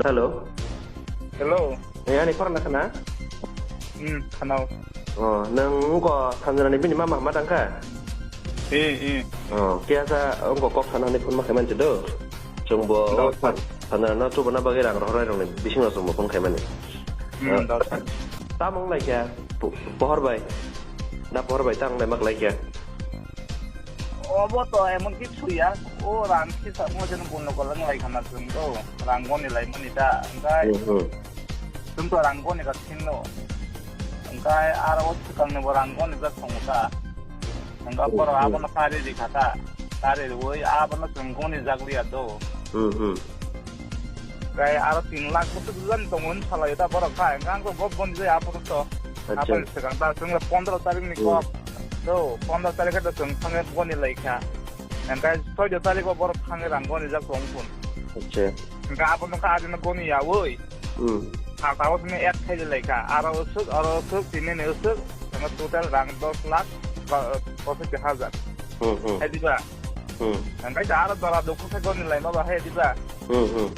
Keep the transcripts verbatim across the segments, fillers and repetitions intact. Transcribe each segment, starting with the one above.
Hello. Hello. Eh, ani khorang na khana? Hmm, khana. Oh, nang ko Sanjana ni bini mama ma tangkha? Eh, eh. Oh, kya sa ongko kok sana ni phone ma khaimani do. Chungbo, oh, Sanjana no chubana bagwi rang rohor rong ni bising no chungbo phone khaimani. Hmm, do. Tamung lai kya? Pohor bai. Na pohor bai tang lai mak lai kya? Obo to emon kichu ya, o rang kisa mo jen buno kolang lai khana chwng to, rang goni lai mani ta, engkai Hmm, hmm. Chwng to rang goni ka thing no, engkai aro o swkang ni bo rang goni ka thong ta, engka Hmm, boro hmm. Abono tari ri kha ta, tari ri oi abono chwng goni jak liya to. Hmm, hmm. Kaya aro tin lakh bwswk jani tongo hinwi salaio da borok kha, hwnkhe ang khe bo boni jai aphuru to. Acha. Aphuru swkang da, chwng le pondro tarik ni Hmm. Kok. To, pondro tarik khe to chwng thangwi boni lai kha. Hwnkhe soido tarik o borok thangwi rang goni jak tong phun. Acha. Hwnkhe abono kha adino goni yaui. Hmm. Kha tabo tini add khai lai kha. Aro usuk, aro usuk, tini ni usuk, hwnkhe total rang dos lakh ba, pochis hajar. Hmm, hmm. Hai diba? Hmm. Hwnkhe da aro dora dukhu khe goni lai ma ba hai diba? Hmm, hmm.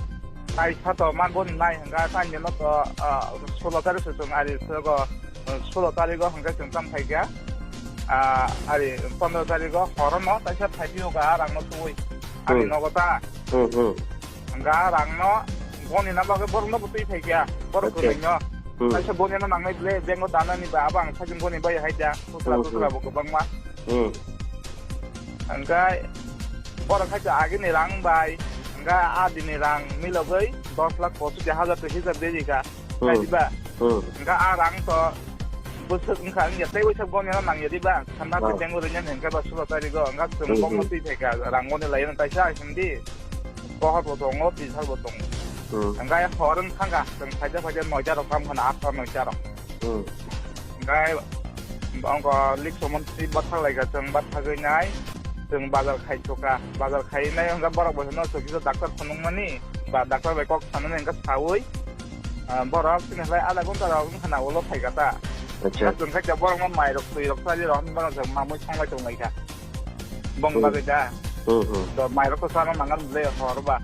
Tai sa to ma goni nai hwnkhe tai ni no to, ah, sulo tarik se chwng ari se go, ah, sulo tarik o hwnkhe chwng tam phai kha. Ah, ari pondro tarik o horo no tai sa phai phi o ga rang no tui. Ani Hmm. Nogo ta. Hmm, hmm. Hwnkhe rang no goni na bagwi borok no bo twi phai kha. Borok Acha. Kwrwng no. Hmm. Tai sa goni no nangnai ble, bank o dana ni ba abo ang sajing goni bai hai da. Kusra Hmm, kusra hmm. Bo kwbangma. Hmm. Hwnkhe borok hai to agini rang bai, hwnkhe adini rang milogwi dos lakh pochis hajar to hisab de rikha. Hmm. Khai diba? Hmm. Hwnkhe a rang to bwswk wngkha, wngya tei waisa goni no nangya diba? Sanda Ah. Khe bank o rinani hwnkhe ba sulo tarik o, hwnkhe chwng Hmm, bokno hmm. Twi phaikha, rang goni lai no taisa hindi. Pohor bo tongo, bisal bo tongo. Hmm. Hwnkhe hor wng thangkha, chwng phaida phaida noita rok kam khana, atta noita rok. Hmm. Hwnkhe ongko lik somon twi bathak laikha, chwng bathagwi nai, chwng bazar khai chukha, bazar khai nai hwnkhe borok bo hino chokisa doctor phunukmani, ba doctor bai kok sanani hwnkhe saui, ah, borok chini khlai adha ghonta rok wng khana ulo phaikha ta. Acha. Chwng khai borok no mai rok twi rok chali rok hwnwi bono chwng mamui songlai tonglaikha. Bong Hmm. Bagwi da. Hmm, hmm. Do mairok to chana nangan ble hor ba.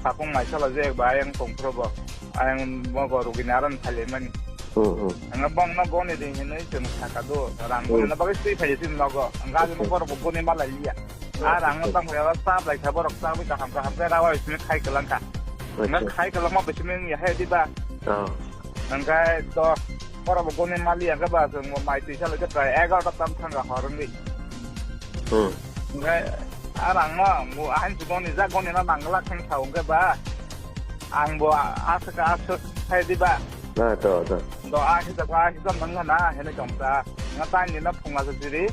Sakung mai sala je ba ayang tongphro bo. Ayang mo go rugini aran phale mani. Hmm, hmm. Anga bong no goni de hinui chwng saka do. Rang Hmm. Goni na bagwi twi phai tin nogo. Anga Okay. Mo bor bo goni mala liya. Okay. A rang no tang ya sa blai kha borok sa wi kaham kaham khe rawa isini khai kwlang kha. Anga Okay. Khai kwlang ma bisini ya he di ba. Oh. Hwnkhe to, borok bo goni mali hwnkhe ba, chwng bo mai twi salai khe prai egarota tam thangkha hor wngwi. Hmm. Hwnkhe a rang no, bo ahain se goni jak, goni no nangla khe sa hwnkhe ba, ang bo a-, aswk aswk khai di ba. Na, to, to. Do a hisab, a hisab nang na, hene tong ta. Nga ta ni na phunga se jiri,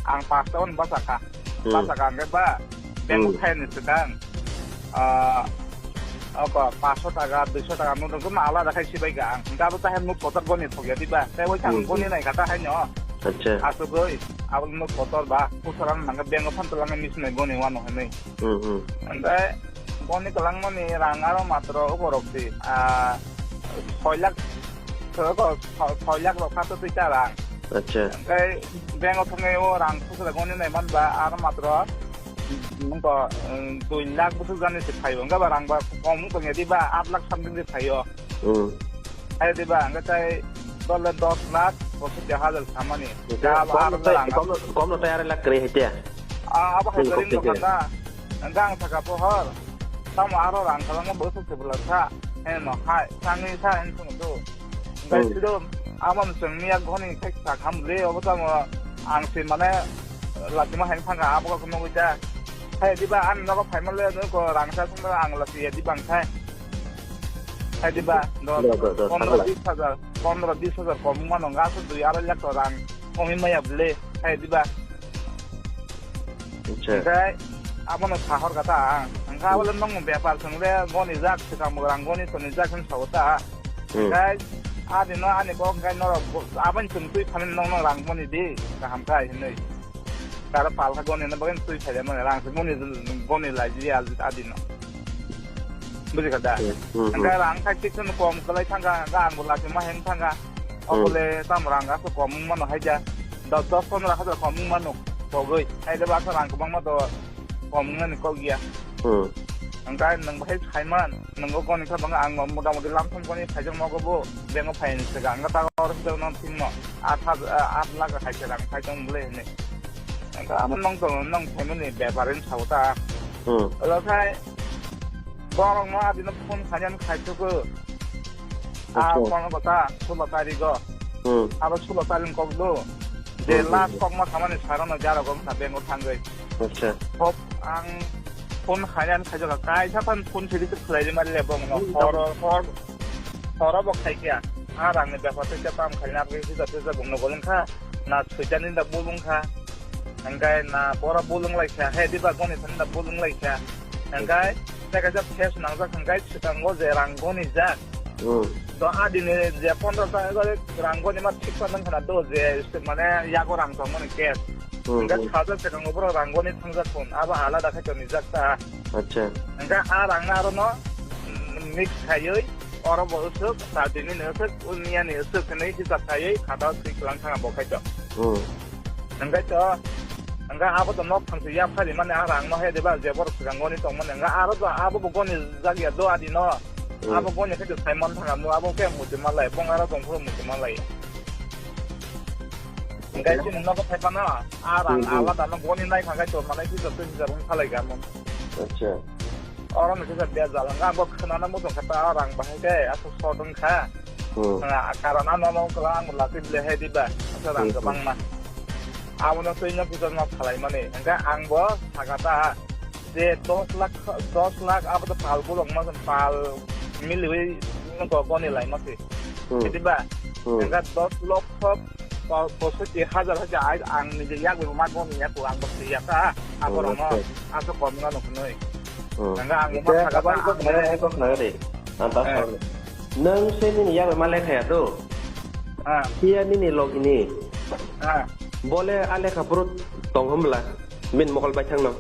ang pasta on basa kha. Hmm. Basa kha hwnkhe ba, bank Hmm. Khai ni swkang. Ah, apa, paso taka, duiso taka, nung nung ma alada khai sibai ka ang. Hingke abo tahai nuk kotor goni thokya diba. Tei wai ang Hmm, goni hmm. Nai kata hai no. Acha. Asugoi, abo nuk kotor ba, kusaran nang bank o phan tulang mis nai goni wano hinui. Hmm, hmm. Hingke goni kalang mani rang aro matro uborok si, ah, soi lakh, soi lakh rok khato twi ta rang. Acha. Hingke bank o thangwi o rang kusura goni nai man ba, aro matro Nung to, um, dui lakh bwswk jani se phaio, hwnkhe ba rang ba kom wng tongya di ba, aat lakh something se phaio. Hmm. Hai di ba, hwnkhe tai dole dos lakh pochis hajar samani. Hwnkhe da abo kom aro no tai, rang kom no, kom no tai arai lakh kwrwi hai tiya. Ah, abo hai Hmm, kwrwi kom no tiya. Kha da. Hwnkhe ang saka pohor. Tamo aro rang kwbangma bwswk se bwla sa. Heno hai, sangwi sa heno song do. Hwnkhe Hmm. Siro, amo no chwng miya goni khe sa kham le, obo tamo ang se mane, lachima hai thangkha, abo kok nugwi ta. Hai diba, ani nogo phaima le, nugo rang sa sung ang lachi ya diba ang khai. Hai diba, do, Do, do, do, pondro thangla. Bis hajar, pondro bis hajar kom mano, nga se dui arai lakh to rang, komi maya bwle, hai diba. Acha. Hwnkhe abono sahor kata ang. Hwnkhe Hmm. Abole nong bepar swngle goni jak, swkang bo rang goni toni jak hwn sao ta. Hmm. Hwnkhe adino ani kok hwnkhe norok bo-, aboni chwng twi phani nong nong rang goni di, kaham kha hinwi. Karo pal kha goni no bagwi twi phai mani rang se goni, goni lai di al-, adino. Buji kha da? Hmm, hmm, hmm. Hwnkhe rang khai tik kom kwlai thangkha, hwnkhe ang bo lachima heng thangkha. Hmm. Obole tam rang aswk kom wng mano hai ja. Do-, dos pondro hajar kom wng mano. Pogwi. Hai de basa rang kwbangma do kom wngnani kok ya. Hmm. Hwnkhe nwng bahai saiman, nwng o goni kha bangkha ang motamoti lamsong goni phaijak nogo bo, bank o phaini swkang, hwnkhe tago oro hwnkhe no thwngno aat haj-, aat lakh hai se rang phaijak bwle hwnwi. Hwnkhe amo nwng tong, nwng phaimani bepar wng sao ta. Hmm. Oro khai borokno adino phone khainani khaisukgo. Ah, Acha. Kono kota, sulo tarigo. Hmm. Abo sulo tarik kok do. Je Hmm, hmm, last hmm. Kok ma samani sarano jaro kok sa bank o thangwi. Acha. Hop ang phone khayan khajo ka kaisa phan phone sidi se khlai mari le bong no. Hmm, horo, hor, horo bo khai kya. Ah, rang ni bepar se tam khai na ke sida se bong no golong kha. Na suitan ni da bulung kha. Hwnkhe na pora bulung lai kha. He diba goni thani da bulung lai kha. Hwnkhe tei kaisa phase nangjak hwnkhe swkango je rang goni jak. Hmm. Do adini je pondro ta ejo rang goni ma thik pa nang khana do je mane yago rang tong mani cash. Hmm, Hwnkhe hmm. Sajak swkango borok rang goni thangjak kun abo alada khai toni jak ta. Acha. Hwnkhe a rang na aro no, mm, mix khaiwi oro bo usuk ta dini ni usuk unia ni usuk hwnwi hisab khaiwi khata swi kwlang thanga bo khai to. Hmm. Hwnkhe to, hwnkhe abo to nok thangsi yaphari mani, ang rang no he diba je borok swkang goni tong mani, hwnkhe aro to abo bo goni jak ya do adi no. Hmm. Abo goni khe to Simon thanga mo, abo khe muchima lai, bong aro tong phuru muchima lai. Hwnkhe chini nogo phai phano, a rang Hmm, hmm. Alada no goni nai kha khe to, mane kisa to hisa rung khalai ga mo. Acha. Oro ni kisa bejal, hwnkhe ang bo khwnana muchung kha ta, a rang bahai khe aswk short wng kha. Hmm. Ah, karon ano no kla ang lati ble hai diba. Asa rang Hmm. Kwbangma. Abo no twi no kisa no khalai mani. Hwnkhe ang bo saka ta je dos lakh, dos lakh abo to pal bolong ma pal miliwi no ko koni lai ma si. Hmm. Diba? Hmm. Hwnkhe dos lokho po-, posotti hajar hajar ai ang nije yak bo ma goni yak ang bo ya ta. Abo Hmm, rong no acha. Asa kom no no kunoi. Hmm. Hwnkhe ang bo ma Ite saka ta abang ko ang khna, ko khna de. Ang ta Eh. Sa. Nwng se nini yak ma lekha ya do. Ah. Iya nini logini. Ah. Bole a lekha phuru tong hwnbla. Min mokol bai thangno.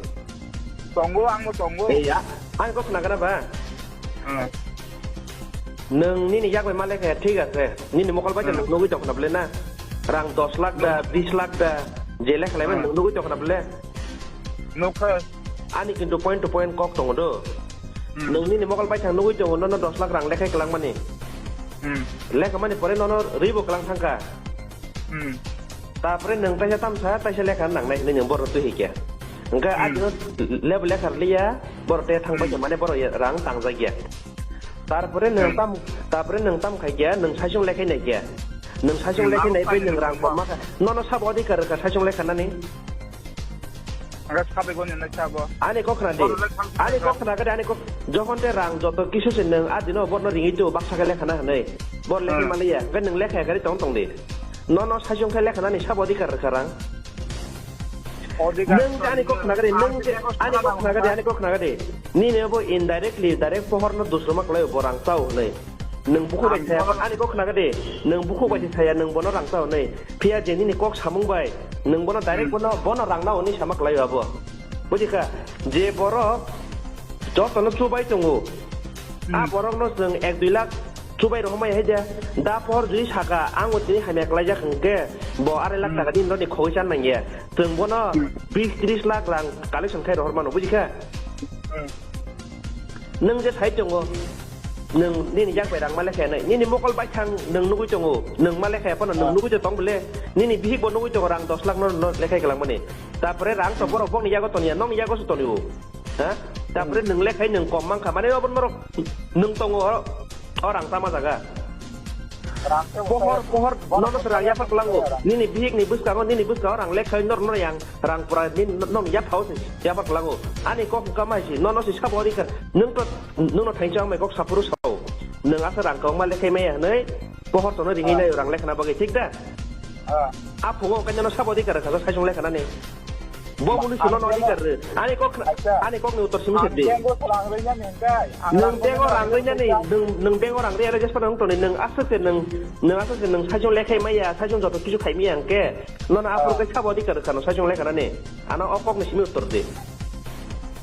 Tongo, ang bo tongo. Iya. Ang kok khna gra ba. Ah. Nwng nini yak bai ma lekha ya thik ase. Nini mokol bai Hmm. Nwng nugui tong khna bole na. Rang dos lakh da, Hmm. Bis lakh da. Je lekha lai Hmm. Nwng nugui tong khna bole. Nukha. Ani kintu point to point kok tongo do. Hmm. Nwng nini mokol bai thang nugui tongo, nono dos lakh rang lekhai kwlangmani. Hmm. Lekhamani pore nono ribo kwlang thangkha. Hmm. Tapore nwng taisa tamsa, taisa lekha nangnai hinwi nwng borno twi hikya. Hwnkhe Hmm. Adino lebo lekha rwliya, borok te thang bai Hmm. Mane borok rang tangjak ya. Tarpore nwng Hmm. Tam, tarpore nwng tam khai khe nwng saisung lekhai nai khe. Nwng saisung Hmm, lekhai abo nai bai saisung nwng rang lekhai komma kha. Nono sabo adhikar rwkha saisung lekha nani? Aga sabai goni nai sabo. Ani kok khna di. Borok le thang Ani thang kok khna gadi, ani kok. Jokhon te rang joto kisu se nwng adino borno ringwi tu baksa khe lekha na hwnwi. Bor lekhai Hmm. Maliya. Hwnkhe nwng lekha gari tong tong di. Nono saisung khe lekha nani sabo adhikar rwkha rang? Odhikar Nwng je ani kok khna gadi, nwng je ani kok khna gadi, ani kok khna gadi. Nini bo indirectly direct pohor no dusruma kwlai bo rang chao hwnwi. Nwng bukhuk bai saya, ani kok khna gadi, nwng bukhuk bai saya, nwng bono rang chao hwnwi. Phiya je nini kok samung bai, nwng bono direct bono, bono rang nao hwnwi sama kwlai abo. Bujikha, je borok jotono chubai tongo, a borokno chwng ek dui lakh chubai rohormai hai de. Da pohor jui saka, ang o tini hamya kwlaijak hwnkhe, bo arai lakh taka din roni khogwi chan nangya. Chwng bono bis tris lakh rang collection khai rohor mano, bujikha? Nwng je sai tongo, nwng nini yak bai rang ma lekha nai, nini mokol bai thang nwng nugui tongo, nwng ma lekha phano nwng nugui tong bole, nini bihik bo nugui tongo rang dos lakh no, no lekhai kwlangmani. Tapore rang to borok bokni yago tonya, nokni yago se tonio. Ha? Tapore nwng lekhai nwng kom mankha, mane obo norok nwng tongo oro, o rang tama jaga. Pohor, pohor, nono se rang yapar kwlango. Nini bihik ni bwskango, nini bwskango rang lekhai nor, nor yang rang pura ni nong yaphao se yapar kwlango. Ani kok hwnkha mai si, nono se sabo ri kha. Nwng to, nwng no thainsa mai kok sapuru sao. Nwng asa rang kok ma lekhai maya hwnwi, pohor tono ringwi nai rang lekhana bagwi, thik da? Ah. A phungo kanya no sabo di kar kha, saisung lekha nani. Bo munu silo no di kar. Ani kok, ani kok ni uttor simi seddi. Nwng tengo rang ri nani, nwng, nwng tengo rang ri, are jespa nwng toni, nwng aswk se nwng, nwng aswk se nwng saisung lekhai maya, saisung joto kisu khai maya hwnkhe. Nono aphuru khe sabo di kar kha no saisung lekha nani. Ano o kok ni simi uttor di.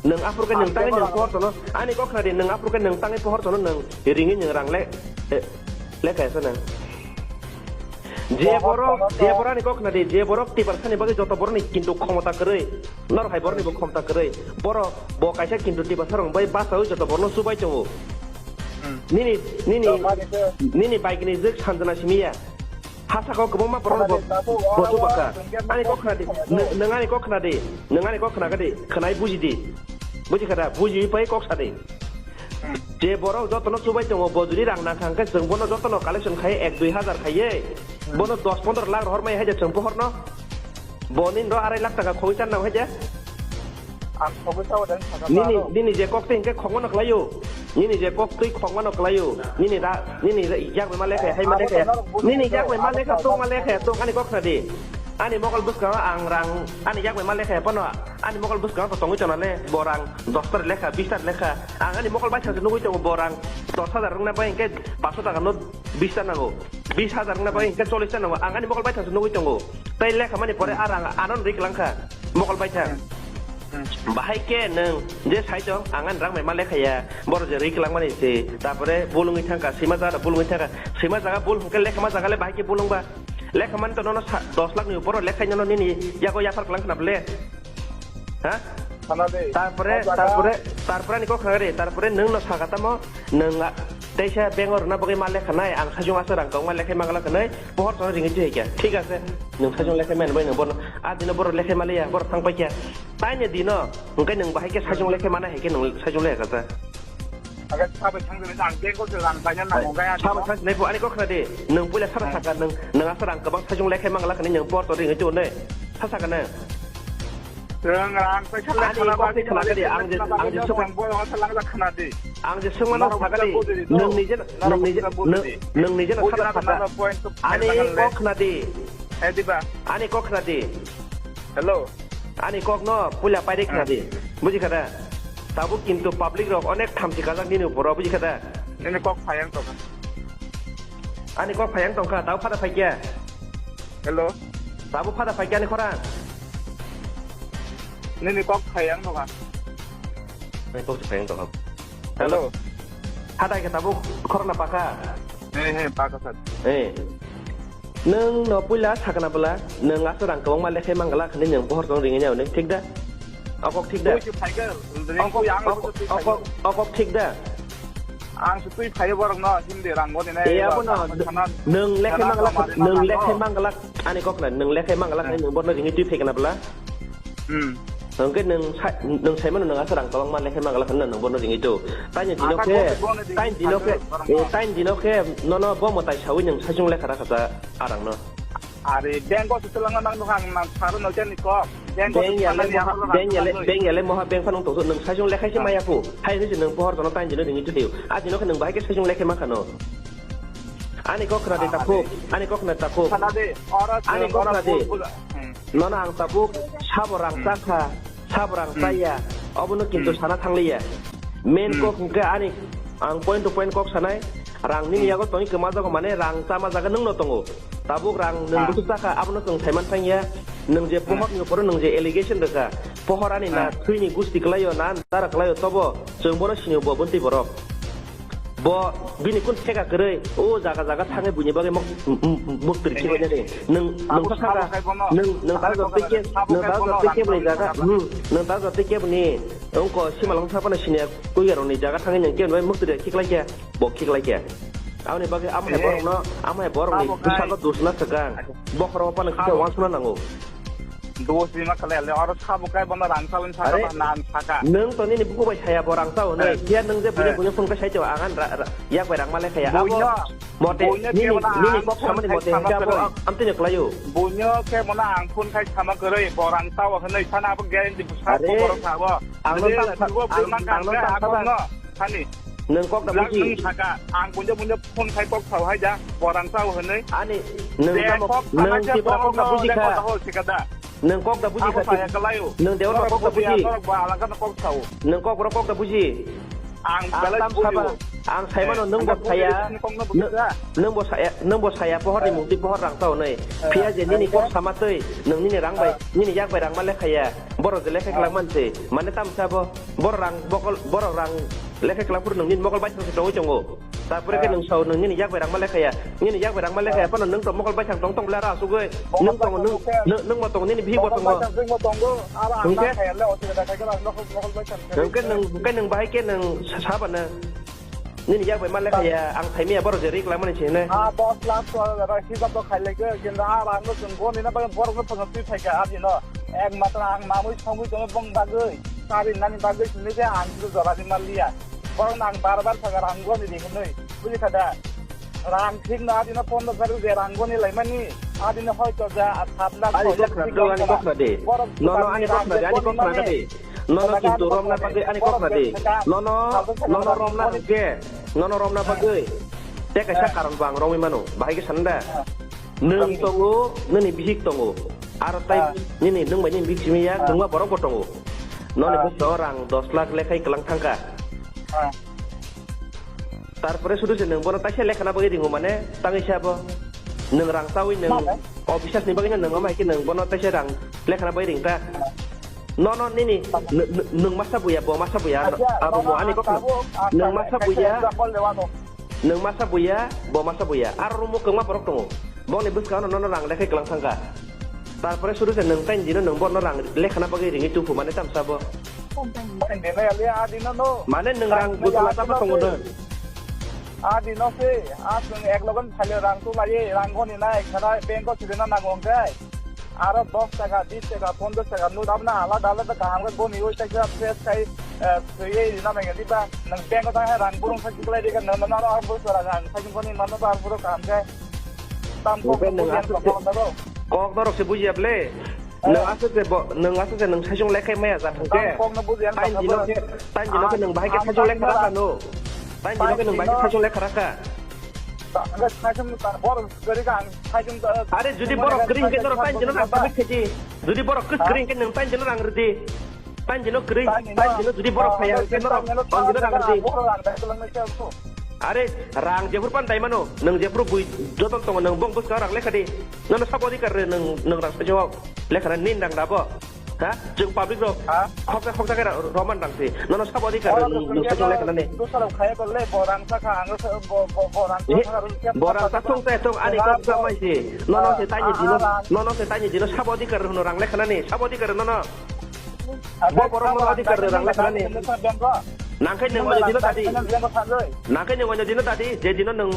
Nwng aphuru khe nwng tangwi nwng pohor tono, ani kok khna di, nwng aphuru khe nwng tangwi pohor tono nwng ringwi nwng rang le, eh, lekha ya sa nwng. Je borok, je borok ani kok khna di, je borok Tiprasani bagwi joto borokni kintu khomota kwrwi, norok hai borokni bo khomota kwrwi, borok bo kaisa kintu Tiprasarok bai bachaui joto borokno chubai tongo. Hmm. Nini, nini, Tamo ni se. Nini baigini jwk Sanjana simi ya. Ha saka o kwbangma borok bo, bo chuba kha. Ani kok khna di, nwng, nwng ani kok khna di, nwng ani kok khna kha di, khwnai buji di. Buji kha da, buji pai kok sa di. Je borok jotono chubai tongo, bo jodi rang nang kha, hwnkhe chwng bono jotono collection khai ek dui hazar khaiye, bono dos pondro lakh rohor mai hai je chwng bohorno. Bo nini ro arai lakh taka khogwi chan nang hai je. Ang khogwi sao dan saka Nini, nini je kok twi hwnkhe khogmano kwlaio. Nini je kok twi khogmano kwlaio. Nini da, nini da yak bai ma lekha, hai ma lekha. Nini yak bai ma lekha, tong ma lekha, tong ani kok khna di. Ani mokol bwskango ang rang, ani yak bai ma lekha phano, ani mokol bwskango to tongwi tongna le, bo rang dos tar lekha, bis tar lekha. Ang ani mokol bai thangse nugwi tongo, bo rang dos hazar wngna bai hwnkhe paanch sho taka no bis ta nango. Bis hazar wngna bai hwnkhe chollish ta nango. Ang ani mokol bai thangse nugwi tongo. Tai lekha mani pore a rang ano rik langkha mokol bai thang. Bahai khe nwng je sai tong, ang ani rang bai ma lekha ya. Boro je rik langmani se. Tapore bulungwi thangkha, sima jaga bulungwi thangkha. Sima jaga bul hwnkhe lekha ma jaga le bahai khe bulung ba. Lekha mani to nono sa-, dos lakh ni upor lekha nono nini yago yaphar klang khna bole. Ha? Khana de. Tarpore, O jaga tarpore, tarpore ani kok khna re, tarpore nwng no saka tamo, nwng a-, teisa bank o rwna bagwi ma lekha nai, ang sajung asa rang kok ma lekha mangala khnai, pohor tono ringwi twi kya. Thik ase. Nwng sajung lekha man bai nwng bono, a dino boro lekha ma liya, boro thang pai kya. Taini dino, hwnkhe nwng bahai khe sajung lekha mana hai khe nwng sajung lekha kasa. Aga sabai thang jani ang bag ko lang bai na nang gai. Sabai thang jani ani kok khna di. Nwng puila sara saka nwng, nwng asa rang kwbang sajung lekha mangala kani nwng por to ring itu ne. Sa saka ne. Nwng rang pai sala Ani khna kok ba di khna di, ang je, ang je sung- ang bo asa lang khna di. Ang je sung mano saka di. Nwng nije, nwng nije, nwng, nwng nije na sara saka. Ani kok khna di. Eh, diba? Ani kok khna di. Hello. Ani kok no puila paide khna di. Buji kha da? Tabuk kintu public rok onek thamchi kajak nini uporo, buji kha da? Nini kok phayang tongkha. Ani kok phayang tongkha, tabuk phada phaikya. Hello. Tabuk phada phaikya ani khorang. Nini kok phayang tongkha. Ani kok phayang tongkha. Hello. Phada khe tabuk khorna pakha. He, he, pakha sir. Eh. Nwng no puila sakna bwla, nwng aswk rang kwbangma lekhai mangala khani nwng bohor tong ringya hwnwi, thik da? Okok thik da? Twi se phaikha, ring Okok, twi ang okok, twi phaikha. Okok, okok thik da? Ang se twi phaio borok no, hindi rang bo dinai, Iya ba, bono, ba, sana, nwng lekhai sana mangala, kamari nwng na lekhai nang mangala, ani kok na, nwng lekhai mangala khani nwng borno ringwi twi phaikha na bwla? Hmm. Hwnkhe nwng sa-, nwng saimano nwng aswk rang kwbangma lekhai mangala khani nwng bono ringwi twi. Taini dino khe, taini dino khe, eh, taini dino khe nono bo mwtai sawi nwng sajung lekha rakha sa arang no. Are, bank o se twlangna nang nukha ang nang saro no jani kok. Bank o se Bank yale thangani moha, ako rang bank yale, thangani. Bank yale moha, bank phano tongthok nwng sajung lekha se maya phu. Hai hwnwi se nwng pohor tono taini dino ringwi twi. A dino khe nwng bahai khe sajung lekha mankha no. Ani kok khna de takhuk, ani kok khna takhuk. Khna de, ora Ani kok khna de. Nono ang tabuk sabo rang chakha, sabo rang chaya, obono kintu sana thangliya. Main kok hwnkhe ani ang point to point kok sanai, rang nini yago tongwi kwma jago mane rang chama jaga nwngno tongo. Tabuk rang nwng busu chakha, abono chwng saiman thangya. Nwng je pohor ni uporo nwng je allegation rwkha, pohor ani na thwini gusti kwlaio, na dara kwlaio, tobo chwng bono sinio bo bwntwi borok. Bo bini kun theka kwrwi, o jaga jaga thangwi buini bagwi mok-, m-, m-, mwktwiri khibainani. Nwng, nwng ta sabo saka, kai bono. Nwng, nwng ta jotoi khe, nwng ta jotoi khe bwrwi jaga, hmm, nwng ta jotoi khe bwni wngko simalong saphano siniya kuiyarokni jaga thangwi nwng khe bwni bai mwktwiri khiklai khe, bo khiklai khe. Aboni bagwi amo hai borokno, amo hai borokni bwskango dusna swkang. Bokhorok phano kisa wansukna nango. Dos bima kale le, oro sabo kai bono rang salin saka ba nan saka. Nwng to nini buku bai saya bo rang sao nai. Phiya nwng je buino buino phone kai sai to angan ra, ra, yak bai rang male khaya. Abo mote nini, nini kok samani mote hingke abo am tini kwlaio. Buino khe bono ang phone khai sama kwrwi, bo rang sao hwnwi sana abo guarantee sabo borok sabo. Ang no ta, ang no ta saba. Sani. Nwng kok da buji. Nwng saka, ang bunjo bunjo phone khai kok sao hai ja, bo rang sao hwnwi. Ani, nwng tamo, nwng Tipra kok da buji kha. Nwng kok da buji kha. Nwng Debbarma kok da buji. Norok ba alangkha kok sao. Nwng kok borok kok da buji. Ang belai tam saba. Ang saimano nwng bo saya. Nwng bo saya, nwng bo saya pohor ni mungti pohor rang sao hwnwi. Phiya je nini kok sama twi, nwng nini rang bai, nini yak bai rang ma lekhaya. Borok je lekha kwlak manse. Mane tam sabo. Borok rang bokol, borok rang Lekha kwlangphuru nwng nini mokol baithang se tongwi tongo. Tarpore khe nwng sao nwng nini yak bai rangma lekha ya. Nini yak bai rangma lekha ya phano nwng to mokol baithang tong tong bwle aro asugwi. Nwng tongo nwng nwng- nwng bo tongo nini bihik bo tongo. Hwnkhe nwng khe nwng bahai khe nwng sa- saba nwng. Nini yak bai ma lekha ya, ang saimaya borok je rik langmani se hwnwi. Ah, dos lakh to hisab to khailai khe, kintu ah, ang no chwng goni na bagwi borok no phano twi phaikha, ah, dino. Ek matra ang namwi samwi tongwi bong bagwi, sari nani bagwi sini khe ang khe jora di maliya. Borok no ang bar bar phaikha, rang goni di hwnwi, buji kha da? Rang thik no, ah, dino pondro tarik je rang goni laimani, ah, dino hoito ja, ah, sat lakh, ani kok khna do, ani kok khna de. No, no, ani kok khna de, ani kok khna de. Nono kintu romna bagwi ani kok khna di. Nono, nono romna hwnkhe, nono romna bagwi. Tei kaisa karon bo ang romwi mano. Bahai khe sana da. Nwng tongo, nini bihik tongo. Aro tai nini nwng bai nini bihik simi ya, nwngma borok bo tongo. Noni bwskango rang dos lakh lekhai kwlang thangkha. Tarpore sudu se nwng bono taisa lekhana bagwi ringo mane tangwi se abo. Nwng rang chawi nwng o bisas ni bagwi nwng omo hai khe nwng bono taisa rang lekhana bagwi ring ta. Nono nini nw- nw- nwng masa buya bo masa buya abo mo ani kok nwng masa buya nwng masa buya bo masa buya aro rumo kwngma borok tongo. Boni bwskango nono rang lekhai kwlang thangkha. Tarpore sudu se nwng taini dino nwng bono rang lekhana bagwi ringwi tuphu mane tamsa bo. Mane nwng rang butula tamo tongo nwng. Adi no se, a chwng ek logon phaile rang tu lai, rang goni nai, khana bank o sirena nango hwnkhe. Aro dos taka, bis taka, ponchash taka, nut abna alada alada kaham khe goni oi, tei khe fresh khai, eh, swiwi rina nang diba. Nwng bank o thang hai rang burung sai chiklai dikhe, nwng nono aro ang burung chora kha, ang sai goni mano ba ang burung kaham khe. Tam kok bujiyan kok kok norok se bujiya ble. Nwng aswk se bo, nwng aswk se nwng saichung lekhai maya jat hwnkhe. Tam kok no bujiyan kok. Tain dino khe, tain dino khe nwng bahai khe saichung lekha rakha no. Tain dino khe nwng bahai khe saichung lekha rakha. Are jodi borok kwrwi hwnkhe norok tain dino rang kwrwi khaidi. Jodi borok kwrwi hwnkhe nwng tain dino rang rwdi. Tain dino kwrwi, tain dino jodi borok phaiya hwnkhe norok tain dino rang rwdi. Are rang jephuru pan daimano, nwng jephuru bui joton tongo nwng bong bwskango rang lekha di. Nono sabo adhikar rw nwng, nwng rang saichung lekhana nin rang dabo. Ha? Chwng public rok khoksa khoksa khe roman rang se. Nono sabo adhikar rw nwng saichung lekha nani. Borang sa thung te thung ani kok sa mai se. Nono se taini dino, nono se taini dino sabo adhikar rw hwno rang lekha nani. Sabo adhikar rw nono. Bo borok no adhikar rang lekha nani. Nangkhe nwng oino dino tadi. Nangkhe nwng oino dino tadi, je dino nwng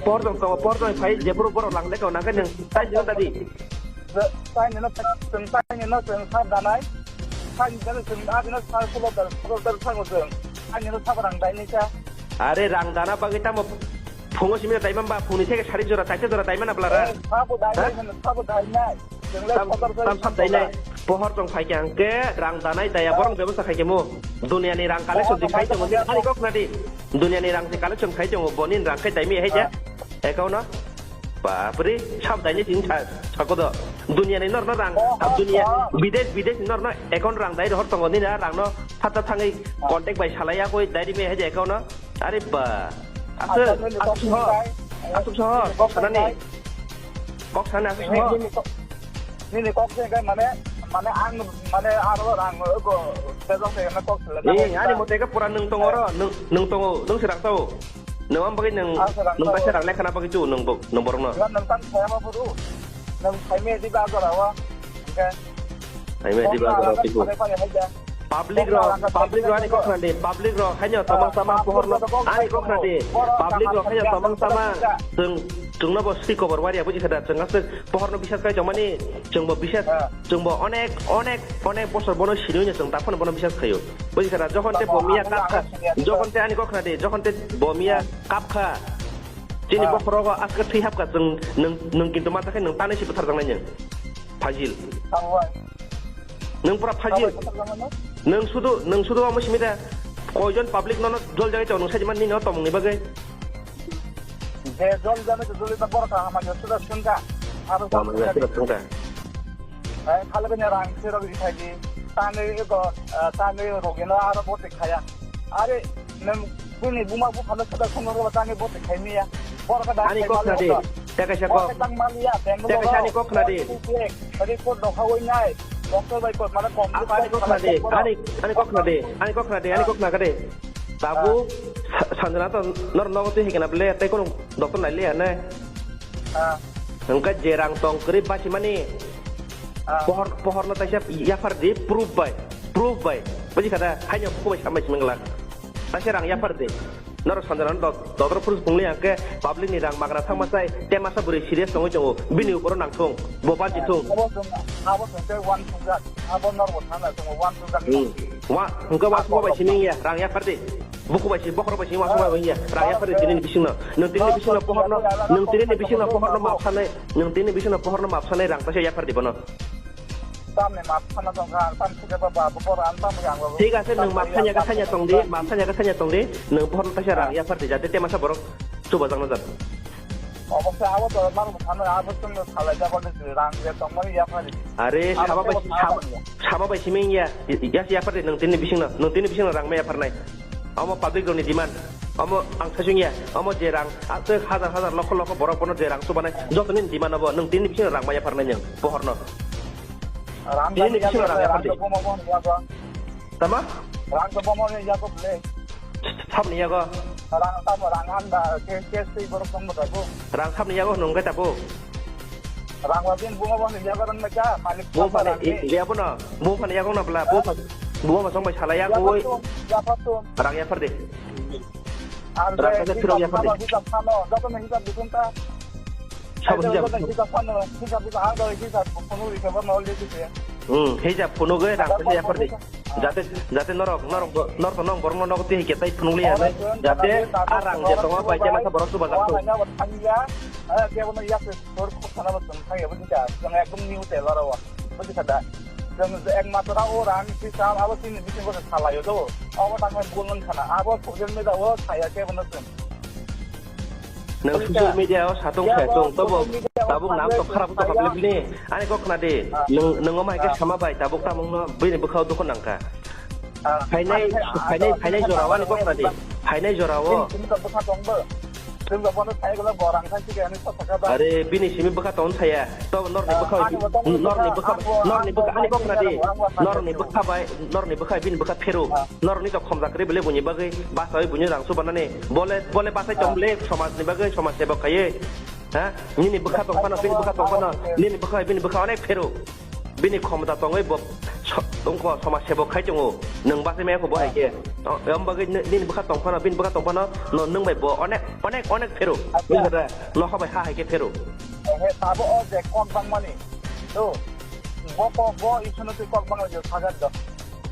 por jong tongo, por jong phai, jephuru borok lang lekha, nangkhe nwng tai dino tadi. Tai nino, tai nino, chwng sab danai. Tai nino, chwng a dino, sab sulo dar, sulo dar thango chwng. Tai nino, sab rang dai nisa. Are rang dana bagwi tamo phungo simi dai mamba, phungni theke sari jora, chaita jora dai mana bwlara? Sabo dai nai, sabo dai nai. Tam, tam, tam dainai. Pohor tong phai khe ang khe rang danai daya borok bebasa khai khe mo. Dunia ni rang collection se khai tongo, ani kok na di. Dunia ni rang se collection khai tongo, boni rang khai daimi hai ja. Account no. Bapre, sab daini tin tha, sako do. Dunia ni nor no rang, dunia, bidesh, bidesh nor no account rang dai rohor tongo, nini rang no thata thangwi contact bai salai ya koi dai ri me hai ja account no. Are ba. Aswk, aswk soho. Aswk soho. Kok sanani. Kok sanani aswk soho. Nini kok se kai mane, mane ang, mane aro ang go sejong se na kok sele. Eh, ani mote ka pura nwng tongo ro, nwng, nwng tongo, nwng se rang tao. Nwng am bagwi nwng, nwng ta se rang lekha na bagwi chu nwng bo, nwng borok no. Nwng tang saya ma buru. Nwng khai me di ba go rawa. Hai me di ba go rawa. Public rok, public rok ani kok khna di, public rok haino tama tama pohor no ani kok khna di, public rok haino tama tama chwng chwng no bo sri kobor waria buji khada chwng aswk pohor no bisas kai tongmani chwng bo bisas chwng bo onek onek onek bosor bono sini chwng ta phano bono bisas khaio buji khada jokhon te bo miya kap kha jokhon te ani kok khna di jokhon te bo miya kap kha chini bokhoro go aska thwi hap kha chwng nwng nwng kintu ma ta khe nwng tanwi si bwthar jang nai nwng phajil. Nwng pura phajil. Nwng sudu, nwng sudu omo simi da. Koijon public nono jol jagwi tong nwng sajima nini o tomongni bagwi. Je jol jagwi to joli ta borok kaham manjak suda sungkha. Aro kaham manjak suda sungkha. Hai, khali bini rang sirok ri khaidi. Tangwi ko, tangwi rogino aro bote khaya. Are, nwng bini buma buphano suda sungkha tangwi bote khaimiya. Borok da ani kok na de. Teka sa kok. Teka sa ani kok na de. Report dokha oi nai. Doctor bai kok mane complete ani kok na de. Ani ani kok na de. Ani kok na de. Ani kok na de. Tabuk sa-, Sanjana to nor nogo twi hikena ble tei kono doctor nai le ane. Ah. Hwnkhe je rang tong kwrwi bachimani Ah. pohor, pohorno taisa yaphar di proof bai, proof bai. Buji khada, haino buku bai samai simi glak. Taisa rang yaphar di. Noro Sanjana do-, doctor proof phungli hwnkhe public ni rang magna thangma sai, te masa bwrwi serious tongwi tongo. Bini uporo nangthung, bo bachi thung. Abo chwng, abo chwng tei one two jak. Abo norbo thangna chwng one two jak. Hmm. Wa, hwnkhe wa suma bai simi ya, rang yaphar di. Buku bai si, bokhorok bai si, uansuk bai ya. Rang yaphar di tini ni bisingno. Nwng tini ni bisingno pohorno, nwng tini ni bisingno pohorno map sanai, nwng tini ni bisingno pohorno map sanai rang taisa yaphar di bono. Tamni map sana tong kha, tam sike ba ba, bo ran tam yang ba. Thik ase, nwng map sanya ka sanya tong di, map sanya ka sanya tong di, nwng pohorno taisa rang yaphar di, jate te masa borok chubajakno jat. Obo se abo to mar thano abo chwng salai jago de rang je tongmani yaphar di. Are, saba bai, saba, saba bai simi ya, ya, yaphar di, nwng tini ni bisingno, nwng tini ni bisingno rang ma yapharnai. Omo public rokni demand. Omo ang saichung ya. Omo je rang, ah, tei hajar hajar, lokho lokho borok bono je rang chubanai, jotoni demand obo. Nwng tini bisingo rang maya pharnai nwng, pohorno. Rang tini bisingo rang maya phardi. Tama? Rang to bomo ni yago ble. Sabni yago. Rang tamo rang anda, ke, ke sei borok tong bo. Rang sabni yago nwng ke tabo. Rang wa din bungo bo hinja garan ma cha, malik. Bo phane, ya bo no, bo phane yago na bla, bo phane, bo ma song bai sala yago. Yapatum, yapatum. Rang yaphar de. Rang ka phirok yaphar de. Hisab phano, joto no hisab dukun ta. Sabo hisab. Hisab phano, hisab dukun, ang do hisab phano, hisab phano le dise. Hmm, hisab phano ge rang ka yaphar de. Jate, jate norok, norok, norok to nong borok no nogo twi hike tai phunukliya hinwi. Jate a rang je tongo bai khe masa borok chubajakthung. Kebo no yak sor khuk sana bo tong thang ya bo kisa. Jong ekdom new te laro. Bo kisa da. Jong ek matra o rang kisa abo sini bisingo salayo do. Abo tang bol nang khana. Abo social media o saya kebo no tong. Nang social media o satung satung tobo tabuk nam to kharap to khaple bini. Ani kok khna di. Nang nang omai ke sama bai tabuk tamung no bini bwkhao dukhu nangkha. Phainai phainai phainai jora o ani kok khna di. Phainai jora o. Are bini simi bwkha ton saya. To norni bwkha norni bwkha norni bwkha ani kok khna di. Norni bwkha bai norni bwkha bini bwkha pheru. Norokni to khomjak kwrwi bwle buini bagwi basawi buini rang chubanani. Bole, bole basai tong bwle somajni bagwi somaj sebok khaiwi. Ha? Nini bwkha tong phano, bini bwkha tong phano, nini bwkha, bini bwkha onek phero. Bini khomta tongwi bo so-, wngkho somaj sebok khai tongo. Nwng basai maya kho bo hai khe. O, em bagwi ni-, nini bwkha tong phano, bini bwkha tong phano, no nwng bai bo onek, onek, onek phero. Bini khe no ha bai ha hai khe phero. He, tabo o je kok bangmani. To, bo ko, bo isono twi kok bangla je sagar do.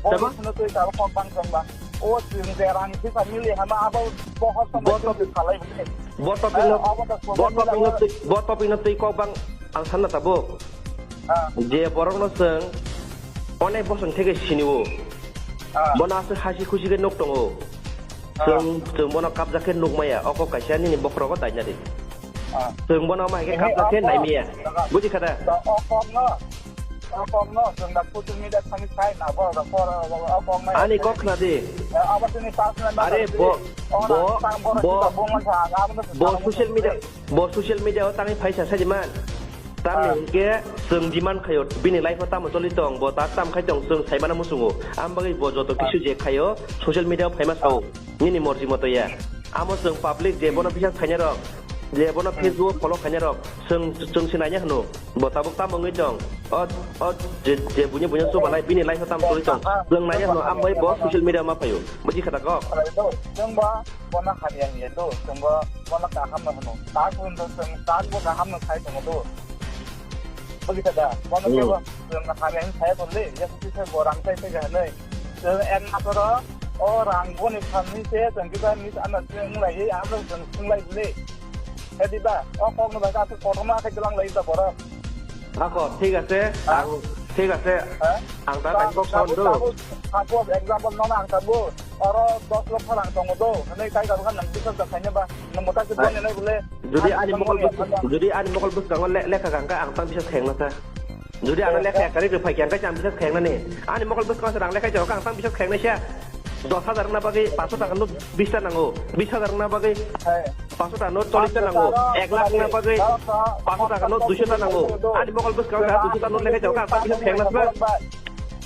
Bo isono twi tabo kok bang tong ba. O chwng je rang thwi sa mili hama abo bo hor tong bo to salai bwle. Bo topic no, bo topic no twi, bo topic no twi kok bang ang sanna tabo. Je borok no chwng onek bosong theke sini o. Bono aswk hasi khusi khe nuk tongo. Chwng, chwng bono kabjak khe nuk maya. Oko kaisa nini bokhorogo daina di. Chwng bono ma hai khe kabjak khe nai maya. Buji kha da? O kok no, o kok no, chwng da social media thani sai na, bo da por, o kok no. Ani kok khna di. Abo chini personal matter. Are bo, bo, bo, bo social media, bo social media o tangwi phaisa sai di man. Tamni hwnkhe chwng demand khaio, bini life o tamo choli tong, bo ta tam khai tong, chwng sai mana muchungo. Am bagwi bo joto kisu je khaio, social media o phaima sao. Nini morji moto ya. Amo chwng public je bono bisas khainai rok, je bono Facebook o follow khainai rok, chwng, chwng se naina hwno. Bo tabuk tamo wngwi tong. O, o, je, je buino buino chubanai bini life o tamo choli tong. Chwng naina hwno, ambai bo social media ma phaio. Buji kha da kok? Chwng ba, bono hamya hiya do. Chwng ba, bono kaham no hwno. Tak hwn do chwng, tak bo kaham no sai tongo do. Buji kha da? Bono kebo chwng hamya hin sai tongo le. Ya kuchi sai bo rang sai sai ga hwnwi. Chwng ek masoro o rang boni phan ni se chwng kiba miss understanding wng lai, ano chwng swng lai bwle. He diba? O kok no bai ka aswk kotorma khe twlang lai da borok. Ako, thik ase. Ang, thik ase. Ang ta kaisa kok sawan do. Suppose example no ang tabuk oro dos lokho rang tongo do. Hwnwi kai ka bwkha nang bisas da khaina ba. Nang mota se boni nai bwle. Jodi ani mokol bwskango le-, lekha kha hwnkhe ang tang bisas khaina sa. Jodi ano lekha yakarwi rwphai khe, hwnkhe ang bisas khayangnani. Ani mokol bwskango se rang lekha chao kha, ang tang bisas khayangnai sa. Dos hajar wngna bagwi paanso taka no bis ta nango. Bis hajar wngna bagwi paanso taka no chollish ta nango. Ek lakh wngna bagwi paanso taka no duiso ta nango. Ani mokol bwskango se duiso ta no lekha chao kha, ang tang bisas khayangna sa.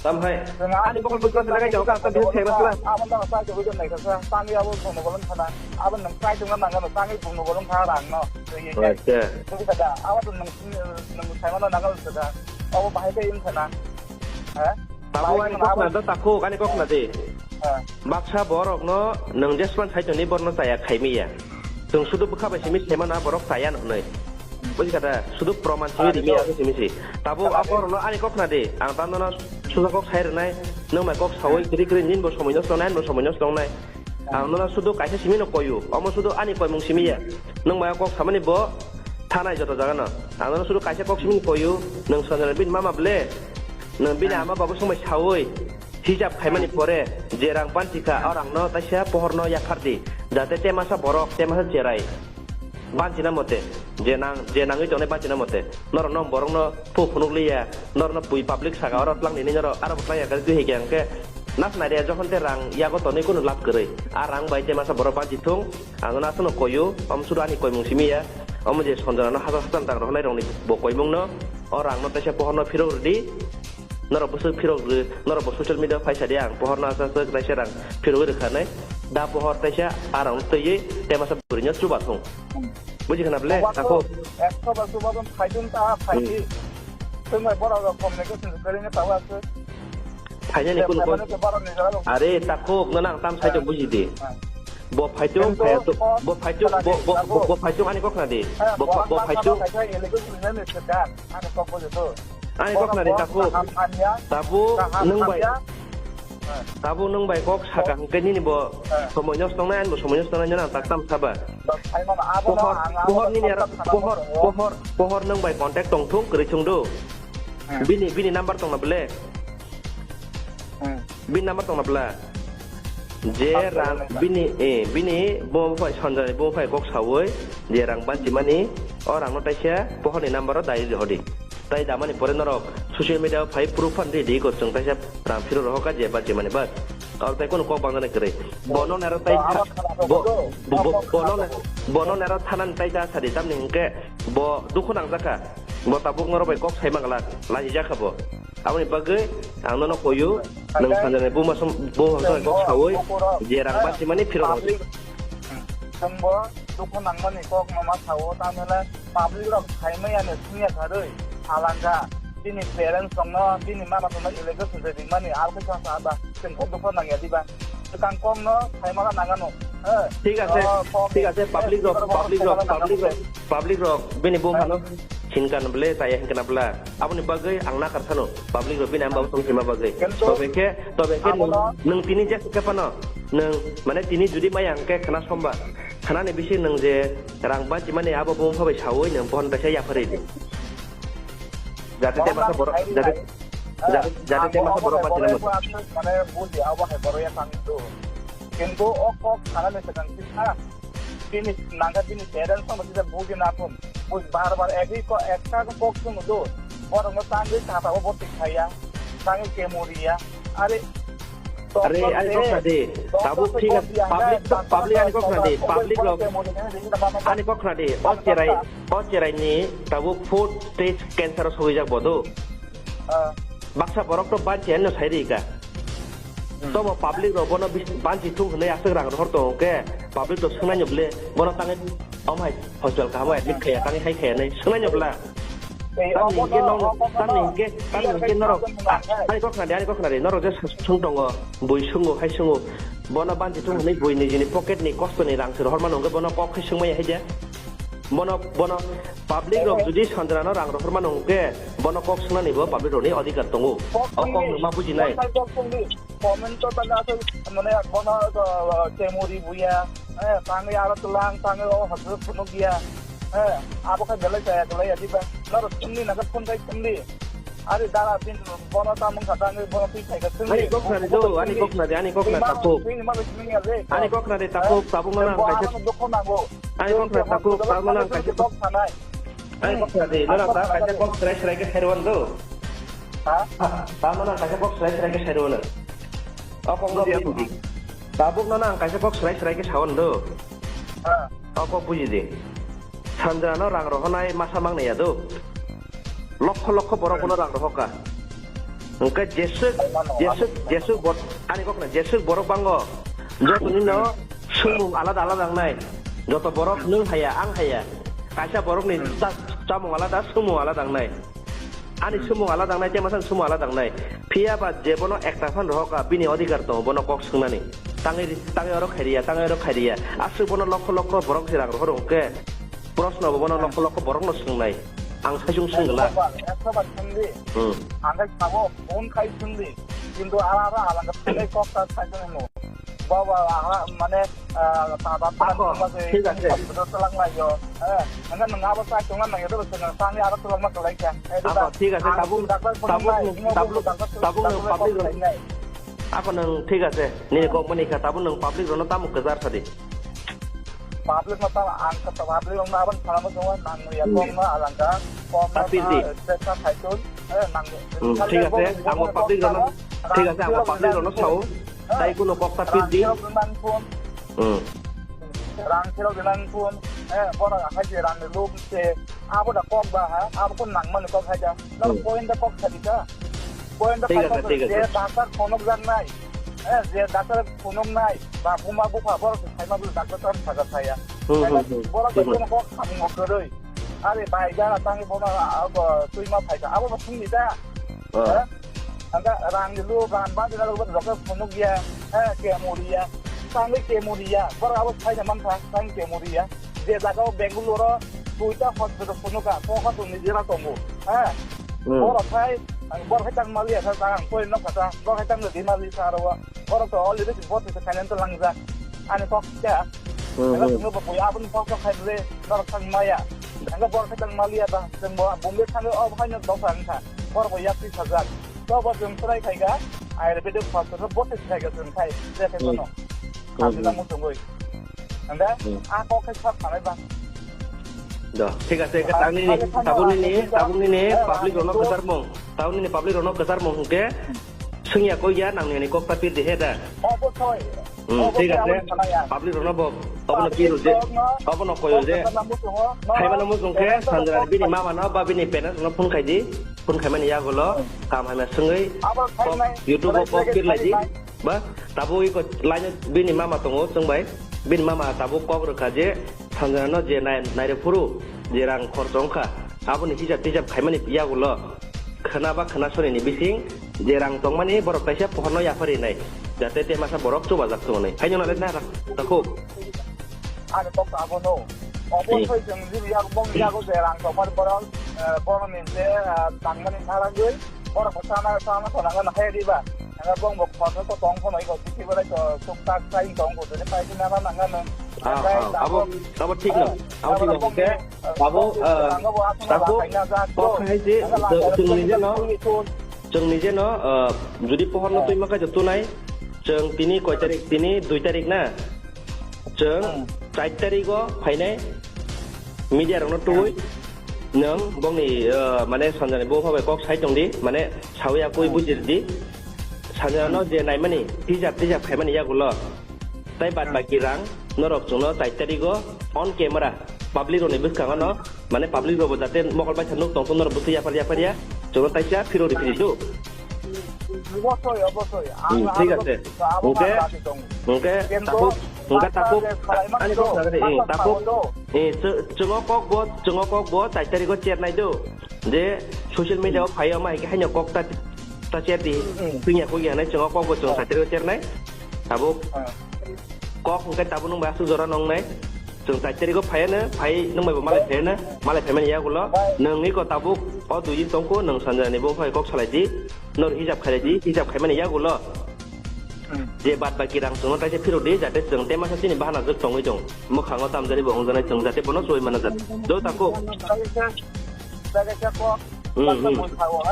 Tam hai. Ani bokol bukol sila kai jawab apa dia saya masalah. Abang dah saya jawab itu naik saya. Tanggi abang bunuh bolong sana. Abang nang saya cuma nang nang tanggi bunuh bolong sana rang no. Iya. Jadi kada abang tuh nang nang saya mana nang sana. Abang bahaya kayak ini sana. Hah? Tabu ani kok nada taku ani kok nade. Baksa borok no nang jesman sai toni borno saya khaimiya. Tung sudu bukha bai simi semana borok saya no noi. Buji kata sudu proman simi dimi aku simi si. Tabu aku no ani kok nade. Ang tando no susa kok sai renai. Nang mai kok sawai kiri kiri nin bo somoi no sonai bo somoi no sonai. Ang nono sudu kaisa simi no koyu, omo sudu ani koimung simi ya. Nwng maya kok samani bo thanai joto jaga no. Ang nono sudu kaisa kok simi no koyu, nwng Sanjana bini mama ble, nwng bini ama babu songbai sawi, hijab khaimani pore, je rang panti kha, o rang no taisa pohor no yaphar di, jate temasa borok, temasa cherai. Banchina mote, je nang, je nangwi tongnai banchina mote, norok no borok no phu phunuk liya, norok no pui public saka oro tlang nini norok aro bo tlang ya kari twi hikhe hwnkhe nas nai re jokhon te rang yago tonwi kunu lab kwrwi. A rang bai te masa borok banchi thung, ang no aswk no koyu, om suru ani koimung simi ya, omo je Sanjana no hajar hajar tang rok nai rok ni bo koimung no, o rang no taisa pohor no phirok rwdi, norok bwswk phirok rw, norok bo social media phaisa di ang pohor no aswk aswk taisa rang phirok rwkha nai, da pohor taisa a rang no twiwi te masa bwrwi no chuba thung. Buji khna ble, Oba to takhuk. Ekso ba suba don phaidun ta phaidi. Hmm. Tungbai borok rok communication kwrwino tawa se. Phainani kunu kok. Are takhuk no nang tam sai to buji di. Bo phaitung, phaitung, bo phaitung, bo, bo, bo, bo phaitung ani kok na di. Bo, bo phaitung. Ani kok na di takhuk. Tabu nung bai. Tabu nwng bai kok saka hwnkhe nini bo somoi nosto wngnai, ani bo somoi nosto wngnai, nang tak tam saba. Pohor, pohor nini aro, pohor, pohor, pohor nwng bai contact tong thung, kwrwi thung do. Bini, bini number tong na bele? Bini number tong na bela? Je rang, bini, eh, bini bo phai Sanjani bo phai kok sawi, je rang banchimani, o rang no taisa pohor ni number o dai rihodi. Tai damani pore norok social media o phai proof phan ready ko chwng taisa rang phiro rohor ka je bachimani bas. Aro tai kono kok bangjani kwrwi. Bono nero tai tha-, bo, bo, bo, bono ne-, bono nero thanan tai ta sadi tamni hwnkhe bo dukhu nangjakha. Bo tabuk norok bai kok sai manglak, laji jakha bo. Aboni bagwi ang nono koyu, nwng Sanjani buma som-, buma somai kok sawi, je rang bachimani phiro rok. Chwngbo dukhu nangmani kok no ma sao, tamhele public rok saimaya no singya kharwi, halangkha, bini parents rokno, bini mama rokno allegation rimani, alkhe sa sa ba, chwng khe dukhu nangya diba? Swkang kok no saimala nangano, he? Thik ase, thik ase, public rok, public rok, public rok, public rok, bini buma no. Hinkan ble, taya hinkan bla. Aboni bagwi ang nakar sano. Public rok bini ang bagwi tong sima bagwi. Tobe khe, tobe khe nwng, nwng tini je khe phano. Nwng, mane tini judi maya hwnkhe khna somba. Khnani bisi nwng je rang banchimani abo bumung phabai sawi nwng pohon kaisa yapharwi di. Jate te masa borok, jate, jate, jate te masa borok banchina mo. Mane buji abo hai borok ya tang do. Kintu o kok khana ni swkang kisa. Bini nangkha bini parents no sida buji na thum. Buj bar bar ekhi ko ekta ko kok sung do. Borok no tangwi kata o botik khaya. Tangwi kemuriya. Are Are, ani kok khna di. Tabuk thik ase, public, public ani kok khna di. Public rok ani kok khna di. O cherai, o cherai ni tabuk fourth stage cancer o sogwi jak bodo. Baksa borok to banchi ano sai ri ka. Tobo public rok bono bis-, banchi thung hwnwi aswk rang rohor tongo khe, public rok swngnai no ble, bono tangwi om hai hospital kaham admit khaya, tangwi hai khaya nai swngnai no bla. Tamni hwnkhe nong, tamni hwnkhe, tamni hwnkhe norok, ani kok khna di, ani kok khna di, norok je swng tongo, bui swngo, hai swngo, bono banchi thung hwnwi bui nijini pocket ni kosto ni rang se rohor mano hwnkhe bono kok khai swngmaya hai de. Bono, bono public rok jodi Sanjana no rang rohor mano hwnkhe, bono kok swngnani bo public rok ni adhikar tongo. O kok no ma bujinai. Comment to tangwi aswk, mane, bono, uh, kemuri buya, eh, tangwi aro tlang, tangwi o hospital phunukya, eh, abo khe belai chaya, belai ya, diba? Norok chumli nangkhe phone khai chumli. Ari dara din bono tamung kha tangwi bono twi khai kha chumli. Ani kok khna di do, ani kok khna di, ani kok khna di, takhuk. Ani kok khna di, takhuk, tabuk no nang kaisa. Ani kok khna di, takhuk, tabuk no nang kaisa. Ani kok khna di, nono ta kaisa kok srai srai khe sai rwno do. Ha? Ta nono ang kaisa kok srai srai khe sai rwno. O kok no buji di. Tabuk nono ang kaisa kok srai srai khe sawi do. Ha. O kok buji di. Sanjana no rang rohonai masa mang nai ya do. Lokho lokho borok bono rang rohor kha. Hwnkhe jeswk, jeswk, jeswk bor-, ani kok na jeswk borok bango. Joto nino swngmung alada alada wngnai. Joto borok nwng haya, ang haya. Kaisa borokni cha-, chamung alada, swngmung alada wngnai. Ani swngmung alada wngnai, tei masa swngmung alada wngnai. Phiya ba je bono ekta phan rohok a, bini odhikar tongo, bono kok swngnani. Tangwi, tangwi oro khairiya, tangwi oro khairiya. Aswk bono lokho lokho borok se rang rohor hwnkhe. Proshno bo bono lokho lokho borokno swngnai. Ang saichung swng glak. Ekso bar, ekso bar swngdi. Hmm. Ang khe sabo, phone khai swngdi. Kintu ala ala alangka phone kok ta saichung hino. Baba, aha, mane, ah, ta, ta, ta, Ako, ta, ta, thik ase. Hospital twlang lai yo. Eh, hwnkhai nwng abo chai tongna nang yo, to swngna sani aro twlang ma kwlai kha. Eh, Ako, thik ase, ang tabuk, doctor phone tabuk, nai, nwng tabuk, abo doctor, tabuk nwng doctor public phone rok, nai. Ako nwng thik ase, nini kok mani kha, tabuk nwng public rokno tamo kwchar sadi. Public no tamo ang kha, public rokno aboni sana mo chungo nang ya kok no alangka, kok no ta pil di. Ta, ta, ta, khaitun, eh, nang, Hmm, thik ase, ang bo public rokno, thik ase, ang bo public rokno sao. Tei kuno kok ta pil di. Rang phirok rwnang phun. Hmm. Rang phirok rwnang phun. Eh, borok hai je rang ni luk se. Abo da kok ba ha, abo ko nang mani kok hai da. No Hmm. point da kok sadi da. Point da Thik pai ase, kok thik ase. Je doctor phunuk jak nai. Eh, je doctor phunuk nai. Ba buma bupha borok se sai ma bu doctor tam saga saya. Hmm, hmm, hmm. Borok Hmm. ko kok samung ko roi. Are bai jara tangi bono, ah, bo, twi ma phaikha. Abo bo thwngni da? Ah. Eh? Anga rang ni lu, rang ba dina lu, rok phunuk ya. Eh, kemuri ya. Tangi kemuri ya. Bor abo phaina man kha, tangi kemuri ya. Je jaga o Bangalore o duita hospital phunuk ka, ko hospital ni jera tongo. Eh? Hmm. Bor khai, bor khai tang mali ya, sa tang koi nok kata, bor khai tang di mali sa ro. Borok to already vote se kainan to langjak. Ani kok kya? Hmm, Ela hmm. Tunggu bapu ya abun kok kok khai ble, norok thang maya. Ela borok thang maliya ba, teng bo bumbe thang o hai no dok ang kha. Borok bo yak ti sajak. To bo jung try khai ga. Ai re bede kok to vote se khai ga jung khai. Je khai Hmm. kono. Hmm, Kami hmm. na mu tungui. Anda, Hmm. a kok khai sab khanai ba. Do, thik ase, ke tang nini, tabuk nini, tabuk nini public rono kwchar mung. Tabuk nini public rono kwchar mung hwnkhe. Swngya koi ya nang ni kok ta pir di he da. Obosoi. Hmm, thik ase. Public rono bo, obono pir je, obono koyo je. Hai mano mo jong khe sanjra bini mama no ba bini parents no phone khai di. Phone khai mani yagulo kam hai ma swngwi YouTube o kok pir lai di. Ba, tabuk iko line bini mama tongo chwng bai. Bini mama tabuk kok rwkha je sanjra no je nai, nai rw phuru je rang khorchong kha. Aboni hijab tijab khai mani yagulo. Khwna ba khwna sonini bising je rang tongmani borok kaisa pohorno yapharinai, jate te masa borok chubajak tongnai. Haino nalai na rak takhuk. Ani kok abono. Obosoi Hmm. Chwng jili yak bong yago je rang tongmani borok, eh, borokni je, eh, tangmani naragwi borok bo chana, chana khonangno hai riba. Anga bong bo khoroksa to tong khono iko bithi belai to tuk tak sai tong ko je pai na na nangano. Ah, ah, abo, abo thik no. Abo thik no. Hwnkhe abo, ah, takhuk kok hai se, chwng nije no, chwng nije no, ah, jodi pohor no twi ma kha je tunai, chwng tini koi tarik, tini dui tarik na, chwng char tarik o phainai media rok no twi, nwng bongni, ah, mane sanjani bo phabai kok sai tong di, mane sawi akui bujir di, sanjana no je naimani, tijab tijab khaimani yagulo. Tai bad baki rang norok chwngno char tarik o on camera public rokni bwskango no, mane public rokbo jate mokol baisa nuk tongthok norok bwswi yapar yapar ya chwngno taisa phirok ri phiri do. Obosoi, obosoi. Hmm, thik ase. Hwnkhe, hwnkhe takhuk, hwnkhe takhuk ani kok sagari, eh, takhuk, eh, chw-, chwngo kok bo, chwngo kok bo char tarik o chair nai do. Je social media o phai o ma hai khe haino kok ta, ta chair di. Hmm. Thwngya kok ya nai chwngo kok bo chwng char tarik o chair nai. Tabuk kok hwnkhe tabuk nwng bai aswk jora nong nai. Chwng char tarik o phai ano, phai nwng bai bo malai phai ano, malai phai mani yagulo. Nwng iko tabuk o dui din tongkho, nwng sanjani bo phai kok salai di. Nor hijab khailai di, hijab khaimani yagulo. Hmm. Je bad baki rang chwngno taisa phirok di, jate chwng tei masa chini bahana jwk tongwi tong. Mwkhango tamjani bo wngjaknai chwng jate bono chuwi mana jak. Do takhuk. Jaga khe kok, Hmm, hmm.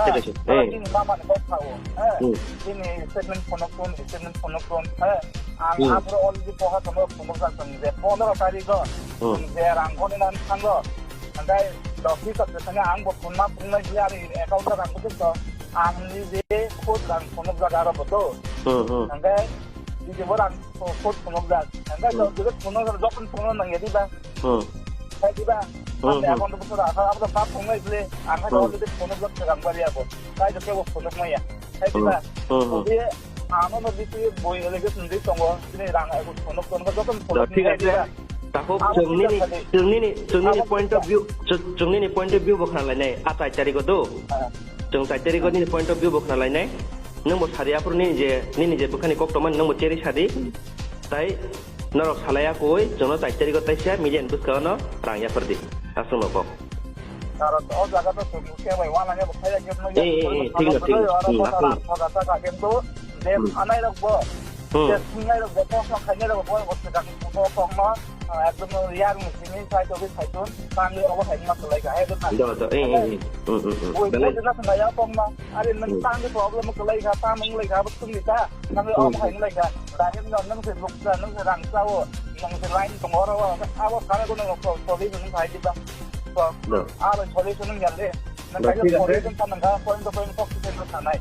Thik ase. Oro chini mama ni kok sao. Eh. Hmm. Chini statement phunuk tun, statement phunuk tun. Eh. Ang Hmm. aphuru already poha tongmo phunuk jak tong je pondro tarik o. Hmm. Je rang koni nan thango. Hingke dosi kok sani ang bo phunma phunma je ani account o rang kutuk to. Ang ni je khud rang phunuk jak aro bo to. Hmm, hmm. Hingke Jibor ang khud phunukjak. Ang khai Hmm. jibor phunuk, jokon phunuk nang ya diba? Hmm. Khai diba? Hmm, Ang hmm. Akon to bosor asa, abo to sab phunuk nai bile. Ang khai Hmm. Jibor phunukjak segang bari abo. Khai jokhe bo phunuk maya. Hai diba? Hmm, hmm, hmm. Obe ano no bisi boi allegation di tongo, sini rang ai ko sonok tongo, joto no Do, thik ase. Diba? Takhuk, chwng nini, chwng nini, chwng nini point of view, chwng, chwng nini point of view bo khna lainai, a char tarikh o do. Chwng char tarikh o nini point of view bo khna lainai. Nwng bo sadi aphuru nini je, nini je bwkhani kok tongmani nwng bo cherwi sadi. Tai norok salai ya koi, chwngno char tarikh o taisa media ni bwskango no rang yaphardi. Aswk no kok. Karon o jaga to chwng khe bai wana ya bo khaya khe no ya. Eh, eh, eh, thik no, thik no. Hmm, aswk no. Thoda ta ka khe to je anai rok bo. Hmm. Je sungai rok bo, kok no khainai rok bo, bo se ka ko kok no, ah, ekdom no yar ni simi sai to bi sai to, tang ni obo hai ma to lai ka, hai to na. Do, do, eh, eh, eh. Hmm, hmm, hmm. Oi, belai. Bo na ya kok no. Are nwng tang ni problem ko lai ka, tang nwng lai ka, bo sung ni ta. Nang obo hai lai ka. Direct no nwng se luk sa, nwng se rang sa o, nwng se line tong oro o, abo kare ko nwng ko solution nwng hai di ba. Ko, aro solution nwng ya le. Nwng kaiya solution sa nwng ka, point to point kok se nwng sanai.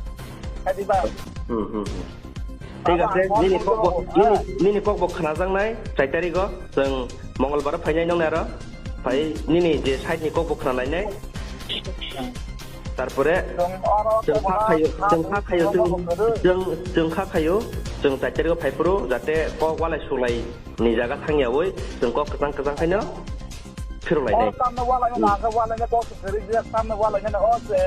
Hai di ba. Hmm, hmm, hmm. Thik ase, nini kok bo, nini, nini kok bo khnajaknai, char tarikh o, chwng Mongolbar o phainai nong naro. Phai nini je side ni kok bo khna lainai. Tarpore chwng kha khayo, chwng kha khayo, chwng, chwng, chwng kha khayo, chwng char tarikh o phai phuru jate kok walai sulai ni jaga thangya oi, chwng kok kwchang kwchang khaino phirok lainai. O tamno walai na, walai na kok se kwrwi je, tamno walai na o se,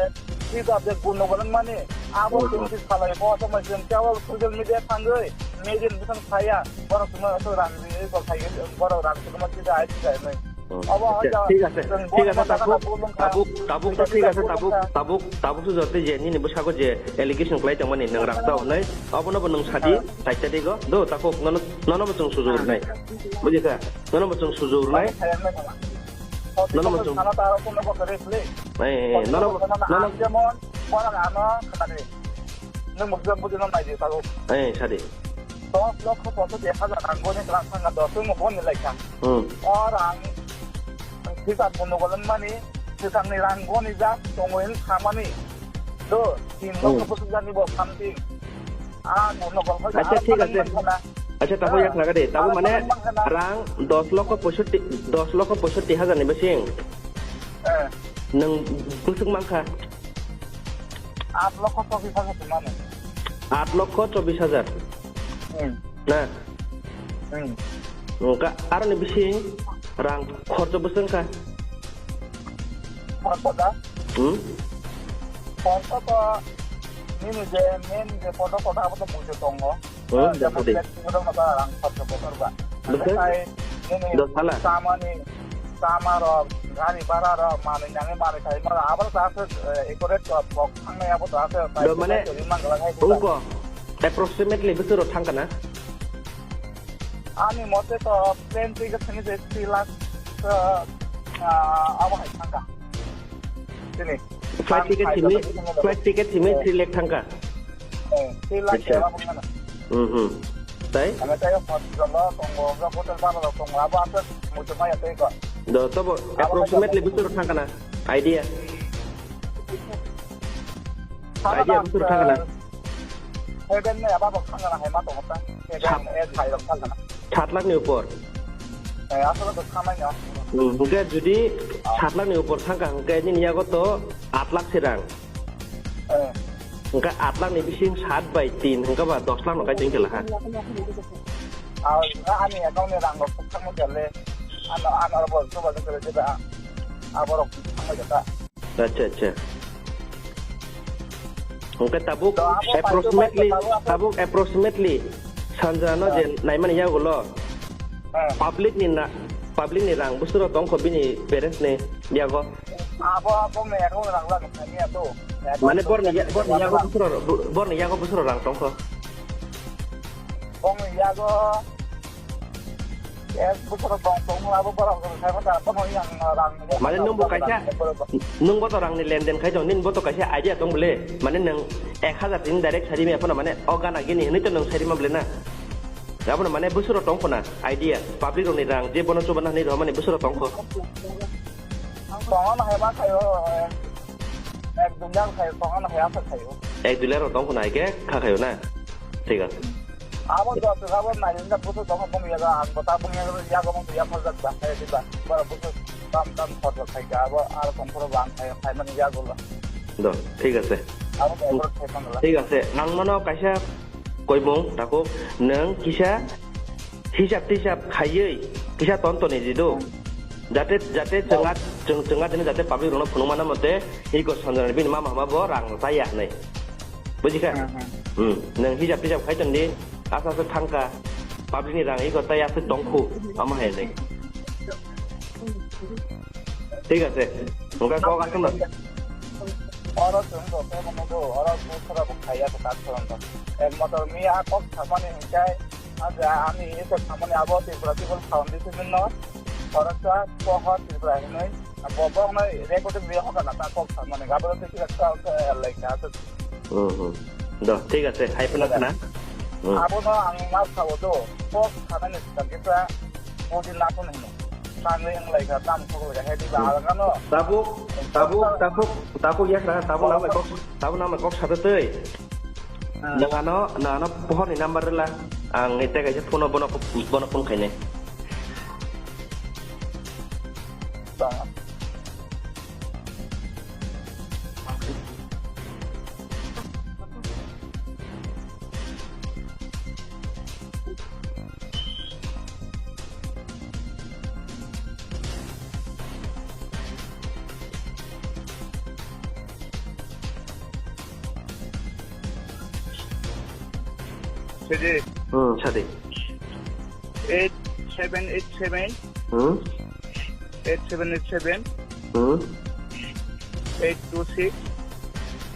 si da de gun no walai mani, abo chwng si salai ko, to mai chwng chawal social media thangwi, media ni bwsang saya, borok chwngno aswk rang ri, kok khai, borok rang chwngno si da ai si da nai. Hmm. Obo acha, hai thik ase, chwng thik ase, tabuk, tabuk, tabuk to thik ase, tabuk, tabuk, tabuk se joto je nini bwskango je allegation khlai tongmani nwng rang chao hinwi, obono bo nwng sadi, char tarikh o, do, takhuk, nono, nono bo chwng suju rwnai. Bujikha? Nono bo chwng suju rwnai. Nono bo chwng. Eh, eh, nono bo, nono. Jemon, borok ano khatani. Nwng bo bujino nai di, tabuk. Eh, sadi. Dos lokho pochoti hajar rang goni twlang thangkha, dos wngmo boni lai kha. Hmm. O rang thwisan bo nugolon mani, thwisangni rang goni jak tongo hin samani. Do, tin lokho pochoti jani bo something. Ah, bo nugol hoi. Acha, thik ase. Acha, tabo yak laga de. Tabo mane rang dos lokho pochoti, dos lokho pochoti hajar ni bising. Eh. Nwng bwswk mankha? Aat lokho chobbish hajar se mano. Aat lokho chobbish hajar? Hmm. Na? Hmm. Wngkha aroni bising rang khorcho bwswk wngkha? Khorcho da? Hmm? Khorcho to nini je main je photo photo abo to bujo tongo. Hmm, jemon jadi. Flex photo mata rang khorcho kotor ba. Betul? Sai nini dos hala. Samani, sama rok, gari bara rok, manwi nangwi manwi khai mano. Abo to ase, eh, accurate to pok thangnai abo to ase. Do mane, ungko, approximately bwswk rok thangkha na? Ani mote to plane ticket thani je three lakh, eh, ah, abo hai thangkha. Sini. Flight ticket simi, flight ticket simi three lakh thangkha. Eh, three lakh. Acha. Abo mano. Hmm, hmm. Tai? Ano tai hospital lo tongo, hotel bara lo tongo, abo ase muchung maya tei ko. Do, tobo approximately bwswk rok thangkha na? Idea. Idea bwswk rok thangkha na? Seven ni above thangkha na hai ma tongo ta. Seven, eight, five rok thangkha na. Sat lakh ni upor. Eh, aswk to thangkha na. Hmm, hwnkhe jodi sat lakh ni upor thangkha hwnkhe nini yago to aat lakh se rang. Eh. Hwnkhe aat lakh ni bising sat bai tin hwnkhe ba dos lakh no kai tong khe laha. Ah, ani account ni rang rok thangma jale. Ano, ano abo joga joga jeba. Abo rok thangma jata. Acha, acha. Hwnkhe tabuk approximately, tabuk approximately sanjano je naimani yagulo. Eh. Public ni na, public ni rang bwswk rok tongkho bini parents ni yago. Abo, abo me account rang rang thani ato. Mane borni ya-, borni yago bwswk rok, borni yago bwswk rok rang tongkho. Borni yago ek bwswk rok tong tong abo borok rang sai mata abo yang rang. Mane nwng bo kaisa, nwng bo to rang ni lenden khai tong, nini bo to kaisa idea tong bole. Mane nwng ek hajar tin direct sari me apono mane o gana gini hinwi to nwng sari ma bole na. Abono mane bwswk rok tongkho na idea, public rok ni rang je bono chuba na hinwi rw mani bwswk rok tongkho. Tongo no hai ma khayo, ek dui lakh khayo, tongo no hai asa khayo. Ek dui lakh rok tongkho na hai khe kha khayo na? Thik ase. Abo do to abo nai na busu tongo bumi yaga ang bota bumi yaga yaga bumi yaga phajak ba khayo diba. Bara busu tam tam khorcha khai ka abo ar tongkhoro bang khayo khai mani yaga lo. Do, thik ase. Abo driver khe tongla. Thik ase, ang mano kaisa koimung, takhuk, nwng kisa hisab tisab khaiwi kisa ton toni di do. Jate, jate chwnga, chwng, chwnga dini jate public rokno phunukmana mote, iko Sanjana bini mama hama bo rang chaya hinwi. Bujikha? Hmm, hmm. Hmm, nwng hisab tisab khai ton di, asa asa thangkha, public ni rang iko tai asa tongkhu, ama hai hinwi. Thik ase. Hwnkhe kok aswk no. Oro chwng rok khe mano do, oro bwswra bo khaiya khe tak soron to. Ek motor miya kok samani hwnkhe, aja ani eko samani abo Tripura People Foundation no, oro sa pohor Tripura hinwi, bo, bo no record bi hoka na ta kok samani, abo to kisa kok, eh, like, aswk. Hmm, hmm. Do, thik ase, hai phano khna. Hmm. Abono ang ma sao do, kok khanani swkang kisa, bodi na phone hino. Tangwi wng lai kha, tam kok lai kha, he diba, hmm, alangano. Tabuk, tabuk, tabuk, tabuk yak na, tabuk na mai kok, tabuk na mai kok sata tei. Hmm. Nang ano, nang ano pohor ni number rela, ang ite kaisa phone bono, bono phone khaine. Tama. Sadi. Hmm, sadi. Eight seven eight seven. Hmm? Eight seven eight seven. Hmm? Eight two six.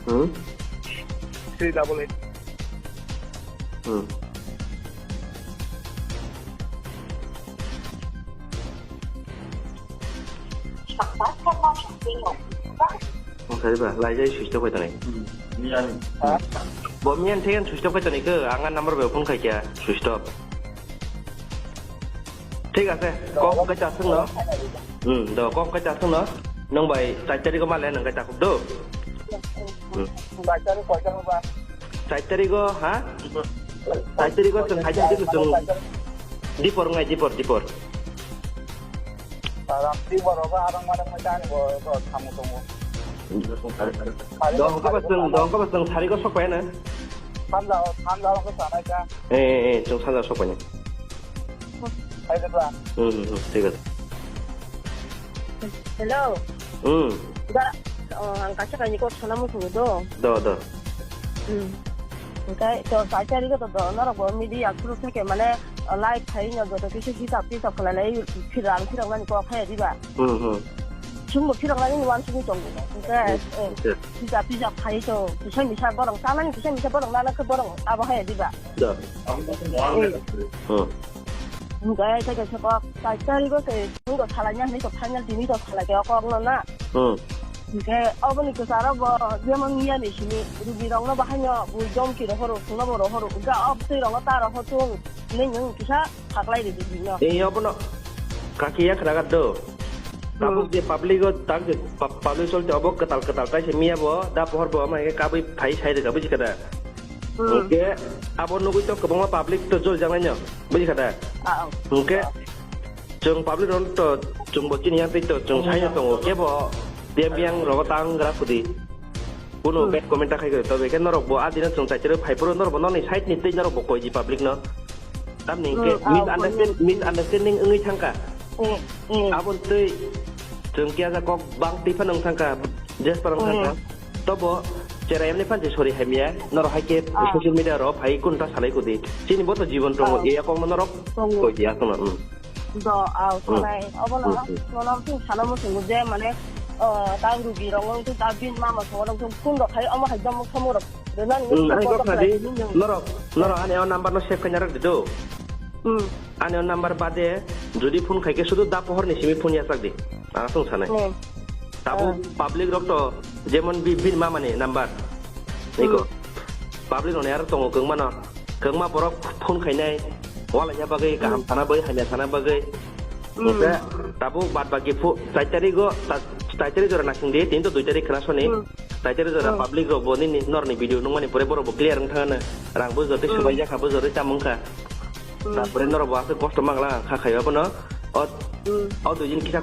Hmm? Three double eight. Hmm. Ang sari ba, laijai switch off khai tonwi. Hmm. Bo miyan thaiyan switch off khai tonwi khe, ang a number bai phone khai kya, switch off. Thik ase, kok hwnkhe chaswk no. Hmm, do, kok hwnkhe chaswk no. Nwng bai char tarikh o ma le nwng khe takhuk do. Hmm. Bai char tarikh koi char ba? Char tarikh o, ha? Char tarikh o chwng hai char chwng. Dipor wngnai, dipor, dipor. Ram dipor o ba arang mane mo chani bo, bo thamu tongo. Do hwnkhe ba chwng, do hwnkhe ba chwng sari o sok pai na. Sanja o, sanja o khe sanai kha. Eh, eh, eh, chwng sanja sok pai na. Hai de ba. Hmm, hmm, hmm, thik ase. Hello. Hmm. Da, oh, ang kaisa kaini kok sana muchungo do. Do, do. Hmm. Hwnkhe to char tarikh o to do, norok bo media through theke mane, oh, live khai no joto kisa hisab tisab khlai lai, phirang phirang nani kok khai diba. Hmm, hmm. Chwngbo phirang lai ni uansugwi tongo. Hwnkhe, eh, hwnkhe. Hisab tisab khai to, kisa misa borok, chanani kisa misa borok nana khe borok abo hai diba. Da. Hmm. Hwnkhe, tei kaisa kok, char tarikh o se, tini to salai ya hinwi to final, tini to salai khe o kok no na. Hmm. Hwnkhe, oboni kwcharo bo, jemon miya ni simi, rugi rok no bahai no, bui domki rohoro, sungno bo rohoro, hwnkhe, ob twi rok no ta rohor chung, hinwi nwng kisa khaklai ridi bini no. Ee, obono kaki ya khnagar do. Hmm. Tabuk je public o, tak je pub-, public solti obo kwtal kwtal tai se miya bo, da pohor bo, ama ke kabui phai sai rwkha, buji kha da? Hmm. Hwnkhe abo nugui to kwbangma public to jol jangnai no, buji kha da? Ah, oh. Hwnkhe chwng public rok to chwng bo chini yang tei to chwng sai no tongo, kebo biyang biyang rogo tang gra khudi. Kuno, hmm, bad comment ta khai khe, tobe khe norok bo adino chwng chaicharo phai phuru norok bo nokni side ni tei norok bo koi di public no. Tamni hwnkhe, hmm, ah, misunderstand-, misunderstanding wngwi thangkha. Hmm, hmm. Aboni tei chwng kiya kok bang twi phano wng thangkha, jes parang, hmm, thangkha. Tobo cherai emni phan je sorry hamya, norok hai khe, ah, social media ro phai kun ta salai kudi. Chini bo to jibon tongo, ah, e kok no norok, tongo, koi di aswk no, hmm. Do, au, hmm, sanai. Obo no, hmm, hmm, nono chwng sana muchungo je, mane, o, ta rugi rok wng twi ta bini mama songo rok chwng phone rok khai, omo hai jomok somok rok rwnani, hmm, ani kok kok khna di, nai, nini. Norok, norok ani o number no save khaina rwk di do. Hmm. Ani o number bade, jodi phone khai khe sudu da pohor ni simi phone yachak di. Ang chwng sanai. Hmm. Tabuk, hmm, public rok to, jemon bi-, bini mama ni number. Niko. Hmm. Public rok ni aro tongo kwbangma no. Kwbangma borok phone khainai, walaina bagwi, hmm, kaham sana bagwi, hamya sana bagwi. Hmm. Hwnkhe tabuk bad baki phu-, char tarikh o, ta-, char tarikh jora naising di, tini to dui tarikh khna soni. Hmm. Char tarikh jora, hmm, public rok bo nini norni video nukmani pore borok bo clear wng thangano. Rang bo jotoi, hmm, subai jakha bo jotoi chamung kha. Hmm. Tapore norok bo aswk kosto mangla kha khaiba bono. O, hmm, o dui din kisa